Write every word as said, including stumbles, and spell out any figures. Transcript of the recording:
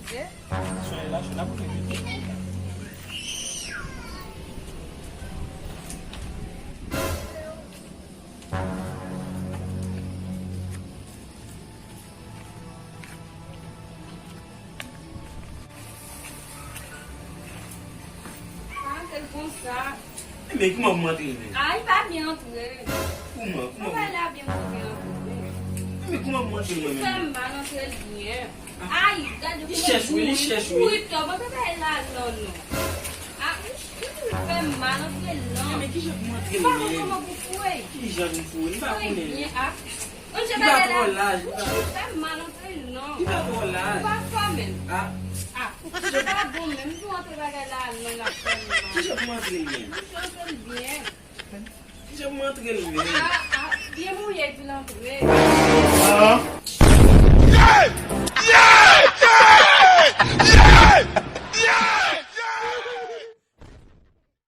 Soyez là, je n'ai pas. Pa antre l konsa. Enben, kouman pou m antre l menm? Ay, pa byen antre. Kouman? Kouman? Travay la byen pou byen antre. Enben, kouman pou m antre l mwen menm? Fè m mal antre l byen. Ay, gade kouman l chèch, wi, li chèch, wi. Wi, tò, pa travay la, non, non. Ah, wi, wi, fè m mal antre l, non. Enben, kijan pou m antre l menm? M pa konn kòman pou foure. Kijan pou m foure? M pa konnen. Foure byen, ah. Li pa twò laj, li pa. Fè m mal antre l non. Li pa twò laj. Ou pa fò menm. Ah. Ah, ou pa bon menm. Si w antre bagay la non, l ap fè m mal. Kijan pou m antre l menm? Ou antre l byen. Kijan pou m antre l menm? Ah, ah, byen mouye epi l antre. Ah.